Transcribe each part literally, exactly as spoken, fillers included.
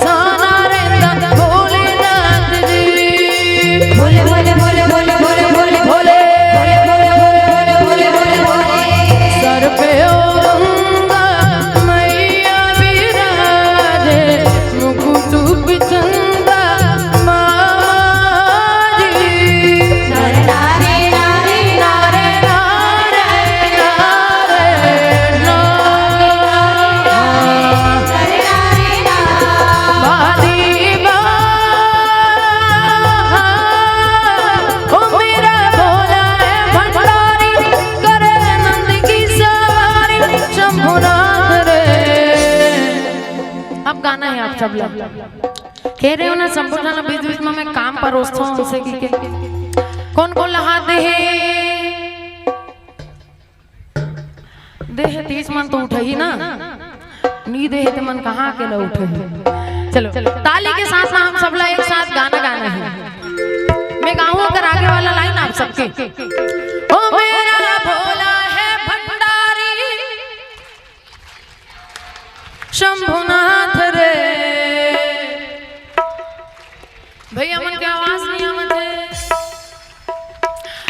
साना रेंदा भोलेनाथ जी। भोले, भोले, भोले, भोले, भोले, भोले, भोले। भोले, भोले, भोले, भोले, भोले, भोले। Sir पे ओ गंगा मैया विराजे, मुकुट पे चंदा मामा जी। नारे, नारे, नारे, नारे, नारे, नारे, नारे। बादी बा, ओ मेरा भोला है भंडारी, करे नंद की सवारी, शंभुनाथ रे। अब गाना है आप सब लोग। कह रहे हो ना, शंभुनाथ, बीच बीच में मैं काम परोसता हूँ उनसे की के। कौन कौन ला हाथ दे हे? देह तीस मन तो उठही ना, नी देह ते मन कहाँ के न उठही। चलो, ताली के साथ ना हम सबला एक साथ गाना गाना है। मैं गाऊं अगर आगे वाला लाइन आप सबके। ओ मेरा भोला है भंडारी, शंभुनाथ रे। भैया मन के आवाज नहीं आवत है।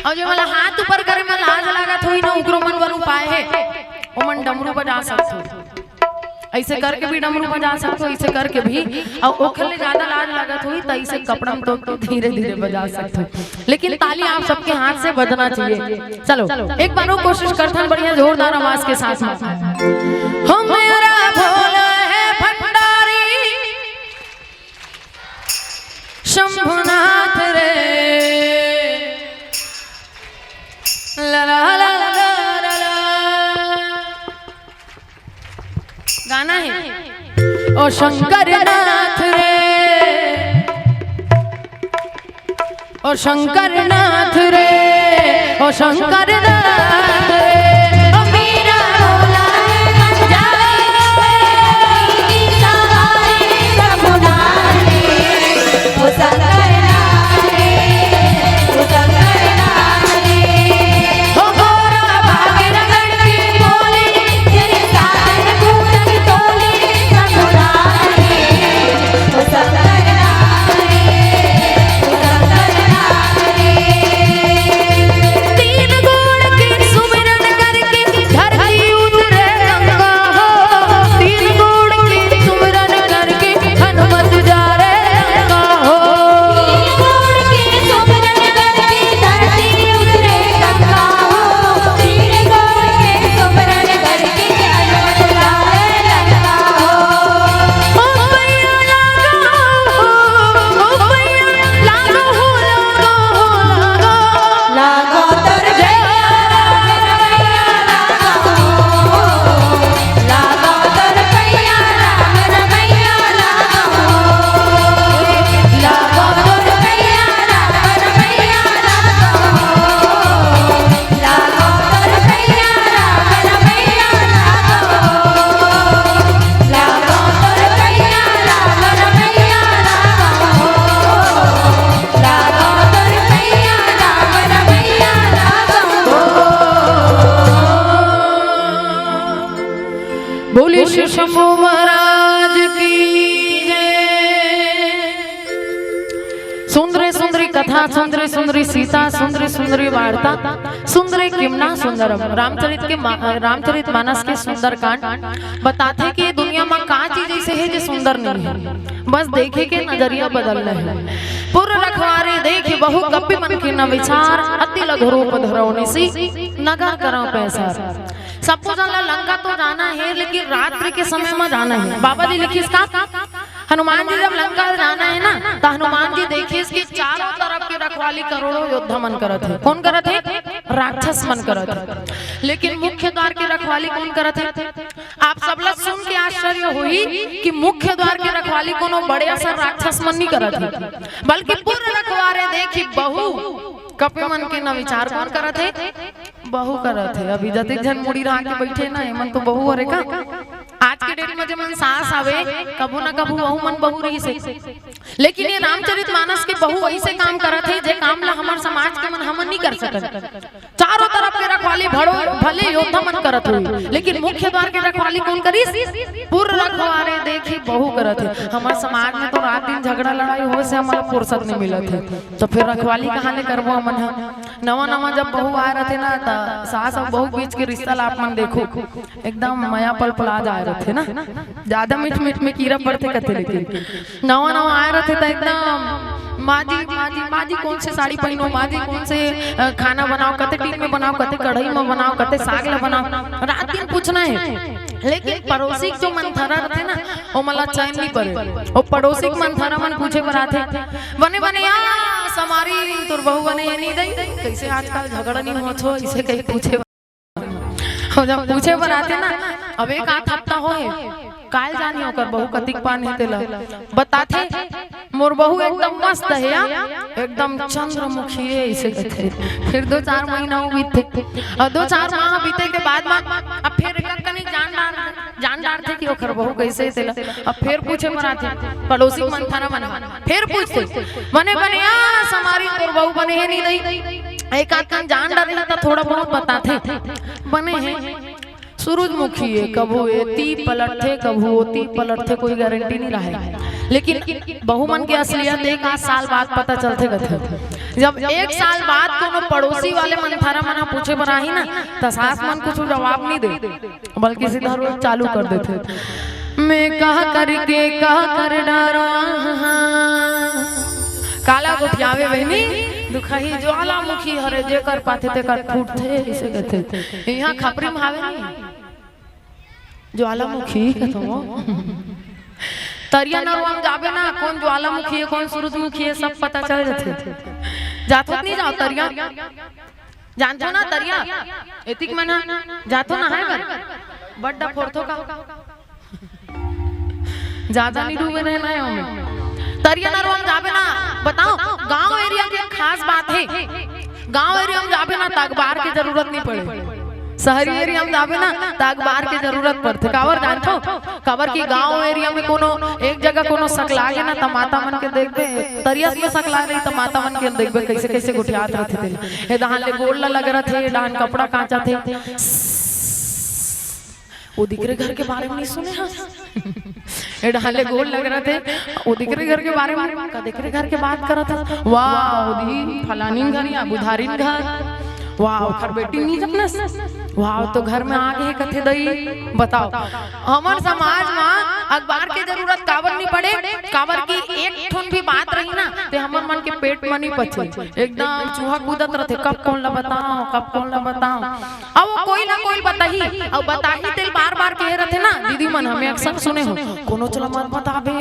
अउ जे वाला हाथ ऊपर करे में लाज लागत होई ना, उकरो मन बर उपाय है, ओमन डमरू बजा सकत हो। ऐसे करके भी डमरू बजा सकत हो, ऐसे करके भी। अउ ओखर ले ज्यादा लाज लागत होई त ऐसे कपड़ा में तो धीरे धीरे बजा सकत हो, लेकिन ताली आप सबके हाथ से बजना चाहिए। चलो, एक बार वो कोशिश करथन बढ़िया जोरदार आवाज के साथ में। हो मेरा भोला है भंडारी, शंभुनाथ रे। ला ला ला ला ला ला। गाना है। ओ शंकर नाथ रे, ओ शंकर नाथ रे, ओ शंकर नाथ रे। ओ मेरा भोला है भंडारी, की सवारी शंभुनाथ रे। ओ शंकर नाथ रे, ओ शंकर नाथ रे। ओ गोरा बागेर गढ़ के बोले, तेरे साजन पूरन तोले, शंभुनाथ रे। ओ शंकर नाथ रे, ओ शंकर नाथ रे। तीन गोड़ के सुमिरन करके धरती उतरे गंगा हो। तीन गोड़ के सुमिरन करके हनुमत जा रे लंका हो। तीन गोड़ के सुमिरन करके धरती उतरे गंगा हो। तीन गोड़ के सुमिरन करके हनुमत जा रे लंका हो। ओ भैया लागो हो, ओ भैया लागो हो, लागो हो, लागो। लागो तोर भैया, लागो, लागो तोर भैया, लागो, लागो तोर भैया, लागो। लागो तोर भैया, लागो, लागो तोर भैया, लागो, लागो तोर भैया, लागो। बोले श्री शंभू महाराज की जय। सुंदर सुंदर कथा, सुंदर सुंदर सीता, सुंदर सुंदर वार्ता, सुंदर किम न सुंदरम। रामचरित के मा-, रामचरित मानस के सुंदरकांड बताथे कि दुनिया म का चीज ऐसे हे जे सुंदर नहीं हे, बस देखे के नजरिया बदलना हे। पुर रखवारे देखि बहु कपि मन कीन्ह विचार, अति लघु रूप धरउ निसि नगर करउ पैसार। सबो झन ला लंका तो जाना हे, लेकिन रात्रि के समय म जाना हे। बाबा जी लिखिस का, हनुमान जी जब लंका जाना हे ना, त हनुमान जी देखिस कि चारों तरफ के रखवाली करोड़ों योद्धा मन करत हे। कोन करत हे? राक्षस मन करत हे। लेकिन मुख्य द्वार के रखवाली कोन करत हे? आप सब ला सुन के आश्चर्य होही कि मुख्य द्वार के रखवाली कोनो बड़े असन राक्षस मन नहीं करत हे, बल्कि पुर रखवारे देखि बहु कपि मन कीन्ह विचार कोन करत हे? बहु करत हे। अभी जतेक झन मुड़ी रहा के बैठे ना, एमन तो बहु हरे का? आज के डेट में जेमन सास आवे, कभू ना कभू वहू मन बहु रहिस हे। लेकिन ये रामचरित मानस के बहु ऐसे काम करत हे, जे काम ला हमर समाज के मन हमन नहीं कर सकत। चारों तरफ के रखवाली रखवाली भरो, भले योद्धा मन करत होही, लेकिन मुख्य द्वार के रखवाली कोन करिस? पुर रखवारे देखी बहू करत हे। हमर समाज में तो रात दिन झगड़ा लड़ाई होए से हमला फुर्सत नहीं मिलत हे, तो फिर रखवाली कहाँ ले करबो हमन ह? नवा नवा जब बहू आए रथे ना, त सास अउ बहू बीच के रिश्ता ला आप मन देखो, एकदम मया पलपला जाए रथे ना। ज्यादा मीठ मीठ में कीरा पड़थे कथे, लेकिन नवा नवा आए रथे त एकदम, "माँ जी, माँ जी, माँ जी, कौन से साड़ी पहनो, माँ जी, कौन से, अ, खाना बनाओ, कते टीन में बनाओ, कते कढ़ाई में बनाओ, कते साग ला बनाओ।" रात दिन पूछना हे, लेकिन पड़ोसी के जो मंथरा रथे ना, ओमन ला चैन नहीं पड़े। ओ पड़ोसी के मंथरा मन पूछे बर आथे, "बने बने आ समारी, तोर बहू बने हे नहीं दई? कैसे आजकल झगड़ा नहीं होत हो?" इसे कहीं पूछे। अउ जब पूछे बर आथे ना, "अब एक आध हफ्ता होए, काल जानी ओकर बहू कतिक पान हे तेला।" बताथे, "मोर बहू एकदम मस्त हे यार, एकदम चंद्रमुखी हे," इसे कथे। फिर दो चार महीना हो बीतथे, अउ दो चार माह बीते के बाद म अब फिर एक कनी जान डार, जान डारथे कि ओकर बहू कैसे हे तेला। अब फिर पूछे बर आथे, पड़ोसी के मंथरा मन फिर पूछथे, "बने बने आ समारी, तोर बहू बने हे नहीं दई?" एक आध कन जान डारे ला त थोड़ा बहुत बताथे, बने हे। सूरजमुखी हे, कभू एती पलटथे, कभू ओती पलटथे, कोई गारंटी नहीं रहे। लेकिन बहू मन के असलियत एक आध साल बाद पता चलथे कथे। जब एक साल बाद कोनो पड़ोसी वाले मंथरा मन ह पूछे बर आही ना, त सास मन कुछ जवाब नहीं दे, बल्कि सीधा रोज चालू कर देथे, "मैं कह करके कह कर डरा।" काला गोठियावे बहिनी, दुखही ज्वालामुखी हरे, जेकर पाथे तेकर फूटथे, इसे कथे। इहाँ खपरी में हावे नहीं, ज्वालामुखी कथो। तरिया नरवा में जाबे ना, कौन ज्वालामुखी हे, कौन सूरजमुखी हे, सब पता चल जाथे। जाथो नहीं जाओ तरिया? जानथो ना तरिया? एतिक मन ह जाथो नहाए बर? बड्डा फोड़थो का? ज्यादा नहीं डूबे रहना हे ओमे। तरिया नरवा में जाबे ना, बताओ, गांव एरिया के खास बात हे। गांव एरिया में जाबे ना, त अखबार के जरूरत नहीं पड़े। शहरी एरिया में जाबे ना, त अखबार के जरूरत पड़थे। काबर जानथो? काबर कि गांव एरिया में कोनो एक जगह कोनो सकला गे ना, त माता मन के देखबे, तरिया में सकला रही, त माता मन के देखबे, कैसे कैसे गोठियात रथे तेला। ए डहान ले गोड़ ला लग रथे, ए डहान कपड़ा कांचथे। ओ दिकरे घर के बारे में नहीं सुने हस? ए डहान ले गोड़ लग रथे, ओ दिकरे घर के बारे में, का दिकरे घर के बात करत हस? वाह, ओदी फलानी घर या बुधारी घर। वाह, ओखर बेटी नहीं जानस? वाह, तो घर में आगे हे कथे दई। बताओ, हमर समाज में अखबार के जरूरत काबर नहीं पड़े? काबर कि एक ठन भी बात रही ना, ते हमर मन के पेट में नहीं पचे। एकदम चूहा कूदत रथे, कब कौन ला बताओ, कब कौन ला बताओ। अब वो कोई ना कोई बताही, अब बताही तेल बार बार कहे रथे ना, दीदी मन हमें अक्सर सुने हो, "कोनो चला मत बताबे,"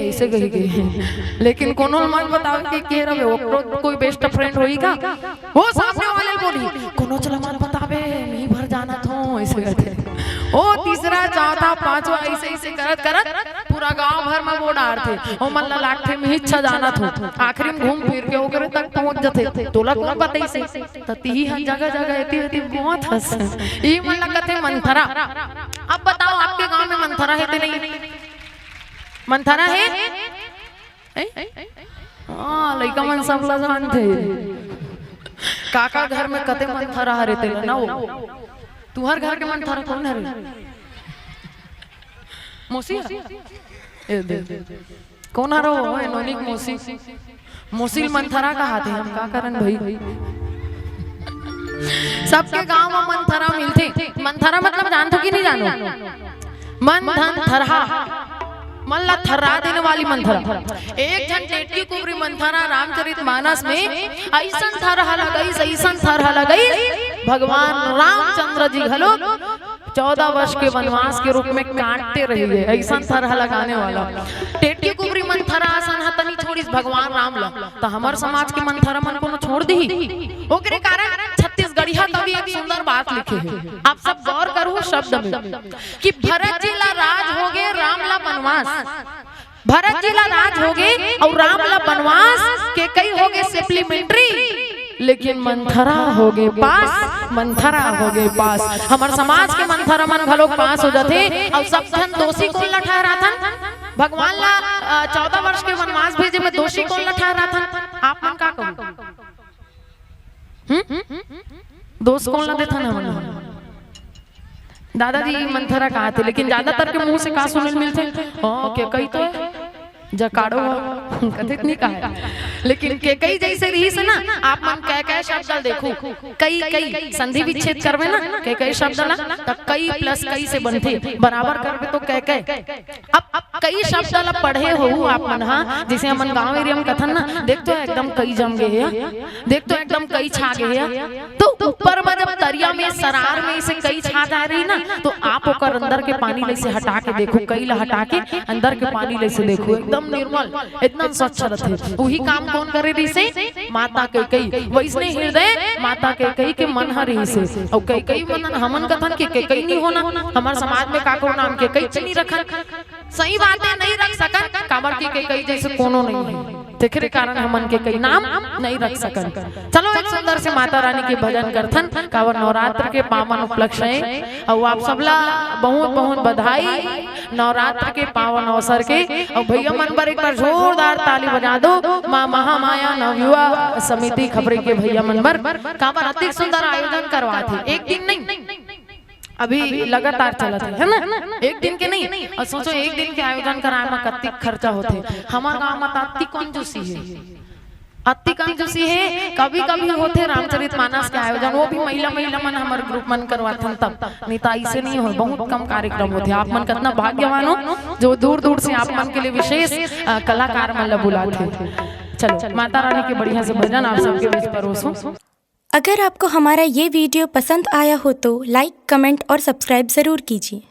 इसे कही गई। लेकिन कोनो मत बताबे के, के रहे, ओकरो कोई बेस्ट फ्रेंड होई का? वो सामने वाले बोली, "कोनो चला मत बताबे, मी भर जानत हों," इसे कहथे। ओ तीसरा, चौथा, पांचवा, इसे, इसे करत करत पूरा गांव भर में वो डारथे। ओ मन ला लागथे, "मी अच्छा जानत हों।" आखिरी में घूम फिर के ओकरे तक पहुंच जथे, "तोला कौन बताइसे?" त तिही ह जगह जगह एती ओती घूमत हस। ई मन ला कथे मंथरा। अब बताओ, आपके गांव में मंथरा हे ते नहीं? मंथरा हे? ए? हाँ, लइका मन सब ला जानथे। काका घर में कते मंथरा हरे तेला ना वो। तुहर घर के मंथरा कौन हरे? मौसी? ए दे। कौन हरो? ओए, नोनी के मौसी। मौसी ल मंथरा कहाथे, हम का करन भाई? सबके गांव में मंथरा मिलथे। मंथरा मतलब जानथो कि नहीं जानो? मन धन थरहा, मन ला थर्रा देने वाली मंथरा। एक झन टेटकी कुबरी मंथरा रामचरित मानस में अइसन थरहा लगइस, अइसन थरहा लगइस, भगवान रामचंद्र जी घलो चौदह वर्ष के वनवास के रूप में काटते रही है, अइसन थरहा लगाने वाला। टेटकी कुबरी मंथरा असन ह त नी छोड़िस भगवान राम ला, त हमर समाज के मंथरा मन कोनो छोड़ दिही? ओकरे कारण छत्तीसगढ़िया कवि एक सुंदर बात लिखे हे, आप सब गौर करू शब्द में, कि भरत जी ला राज होगे, राम ला वनवास। भरत जी ला राज होगे अउ राम ला वनवास, केकई होगे सप्लीमेंट्री, लेकिन मंथरा होगे पास, मंथरा होगे पास। हमर समाज के मंथरा मन घलोक पास हो जाथे। अउ सब झन दोषी कोन ला ठहराथन? भगवान ला, अ, चौदह वर्ष के वनवास भेजे में दोषी कोन ला ठहराथन? आप मन का कहू? हम्म? दोष कोन ला देथन हमन? दादाजी मंथरा कहाथे, लेकिन ज्यादातर के मुंह से का सुने मिलथे? ओ, केकई तो हे, जकाड़ो हे, कथित नहीं कहा। लेकिन केकई जैसे रहिस हे ना, आप मन कैकई शब्द ला देखो, कई कई संधि विच्छेद करबे ना, केकई शब्द ला, त कई प्लस कई से बनथे, बराबर करबे तो कैकई। अब, अब कई शब्द ला पढ़े हो आप मन हा, जैसे हमन गांव एरिया में कथन ना, देख तो एकदम कई जम गे हे, देख तो एकदम कई छा गे हे, तो ऊपर में जब तरिया में सरार में इसे कई छा जा रही ना, तो आप ओकर अंदर के पानी ले से हटा के देखो, कई ला हटा के अंदर के पानी ले से देखो, एकदम निर्मल, एकदम स्वच्छ रहथे। वही काम कोन करे रहिसे? माता कैकई। वैसने हृदय माता कैकई के मन ह रहिसे। अउ कैकई मन हमन कथन के कैकई नहीं होना, हमर समाज में काकरो नाम कैकई च नहीं रखन। सही बात हे, नहीं रख सकन, काबर कि कैकई जैसे कोनो नहीं हे, तेखरे कारण हमन कैकई नाम नहीं रख सकन। चलो, एक सुंदर से माता रानी के भजन करथन, काबर नवरात्र के पावन उपलक्ष्य हे, अउ आप सबला बहुत बहुत बधाई नवरात्र के पावन अवसर के। अउ भैया मन बर एक बार जोरदार ताली बजा दो, माँ महामाया नवयुवा समिति खपरी के भैया मन बर, काबर अतिक सुंदर आयोजन करवाथे, एक दिन नहीं, अभी लगातार चलत हे, है ना? एक दिन के नहीं। अउ सोचो, एक दिन के आयोजन कराए म कतिक खर्चा होथे। हमर गांव म त अति कंजूसी हे, अति कंजूसी हे। कभी-कभी होथे रामचरित मानस के आयोजन, वो भी महिला, महिला मन हमर ग्रुप मन करवाथन तब, नहीं त अइसे नहीं होय। बहुत कम कार्यक्रम होथे। आप मन कतना भाग्यवान हो जो दूर-दूर से आप मन के लिए विशेष, अ, कलाकार मन ला बुलाथे। चलो, माता रानी के बढ़िया से भजन आप सबके बीच परोसूं। अगर आपको हमारा ये वीडियो पसंद आया हो तो लाइक, कमेंट और सब्सक्राइब ज़रूर कीजिए।